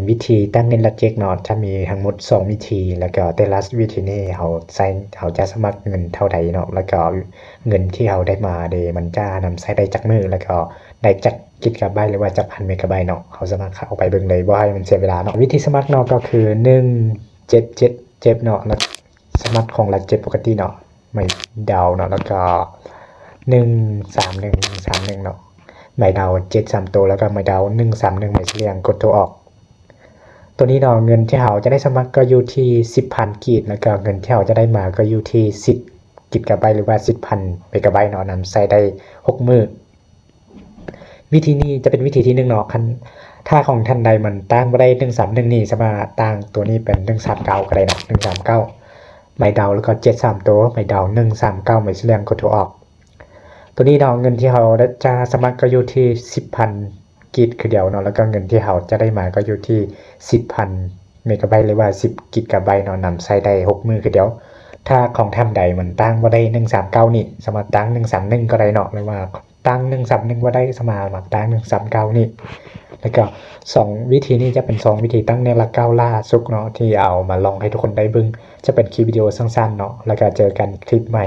ວິທີຕັ້ງເນັດລັດເຈັກເນາະ ຈະມີທັງໝົດສອງວິທີ ແລ້ວກໍແຕ່ລະວິທີນີ້ເຮົາໃຊ້ ເຮົາຈະສະໝັກເງິນເທົ່າໃດເນາະ ແລ້ວກໍເງິນທີ່ເຮົາໄດ້ມາເດ ມັນຈະນຳໃຊ້ໄດ້ຈັກມື້ ແລ້ວກໍໄດ້ຈັກກິກກາໄບ ຫຼືວ່າຈັກພັນເມກາໄບເນາະ. ເຮົາສາມາດເຂົ້າໄປເບິ່ງເລີຍ ບໍ່ໃຫ້ມັນເສຍເວລາເນາະ. ວິທີສະໝັກເນາະ ກໍຄືໜຶ່ງເຈັດເຈັດເຈັດເນາະ ແລ້ວສະໝັກຂອງລັດເຈັກປົກກະຕິເນາະ ໄມ້ດາວເນາະ ແລ້ວກໍໜຶ່ງສາມໜຶ່ງ ໜຶ່ງສາມໜຶ່ງເນາະ ໄມ້ດາວເຈັດສາມໂຕ ແລ້ວກໍໄມ້ດາວໜຶ່ງສາມໜຶ່ງ ໄມ້ສະຫຼຽງ ກົດໂທອອກ. ໂຕນີ້ເນາະ ເງິນທີ່ເຮົາຈະໄດ້ສະໝັກກໍຢູ່ທີ່ສິບພັນກີບ ແລ້ວກໍເງິນທີ່ເຮົາຈະໄດ້ມາກໍຢູ່ທີ່ສິບກິກກາໄບ ຫຼືວ່າສິບພັນເມກາໄບເນາະ ນຳໃຊ້ໄດ້ຫົກມື້. ວິທີນີ້ຈະເປັນວິທີທີໜຶ່ງເນາະ ຄັນຖ້າຂອງທ່ານໃດມັນຕັ້ງບໍ່ໄດ້ໜຶ່ງສາມໜຶ່ງນີ້ ສາມາດຕັ້ງໂຕນີ້ເປັນໜຶ່ງສາມເກົ້າກໍໄດ້ເນາະ ໜຶ່ງສາມເກົ້າ ໄມ້ດາວ ແລ້ວກໍເຈັດສາມໂຕ ໄມ້ດາວໜຶ່ງສາມເກົ້າ ໄມ້ສະຫຼຽງ ກົດໂທອອກ. ໂຕນີ້ເນາະ ເງິນທີ່ເຮົາໄດ້ຈະສະໝັກກໍຢູ່ທີ່ສິບພັນກີບຄືດຽວເນາະ ແລ້ວກໍເງິນທີ່ເຮົາຈະໄດ້ມາກໍຢູ່ທີ່ສິບພັນເມກາໄບ ຫຼືວ່າສິບກິກກາໄບເນາະ ນຳໃຊ້ໄດ້ຫົກມື້ຄືດຽວ. ຖ້າຂອງທ່ານໃດມັນຕັ້ງບໍ່ໄດ້ໜຶ່ງສາມເກົ້ານີ້ ສາມາດຕັ້ງໜຶ່ງສາມໜຶ່ງກໍໄດ້ເນາະ ຫຼືວ່າຕັ້ງໜຶ່ງສາມໜຶ່ງບໍ່ໄດ້ ສາມາດມາຕັ້ງໜຶ່ງສາມເກົ້ານີ້. ແລ້ວກໍສອງວິທີນີ້ຈະເປັນສອງວິທີຕັ້ງເນັດລັດເກົ່າລ່າສຸດເນາະ ທີ່ເອົາມາລອງໃຫ້ທຸກຄົນໄດ້ເບິ່ງ ຈະເປັນຄລິບວິດີໂອສັ້ນໆເນາະ ແລ້ວກໍເຈີກັນຄລິບໃໝ່.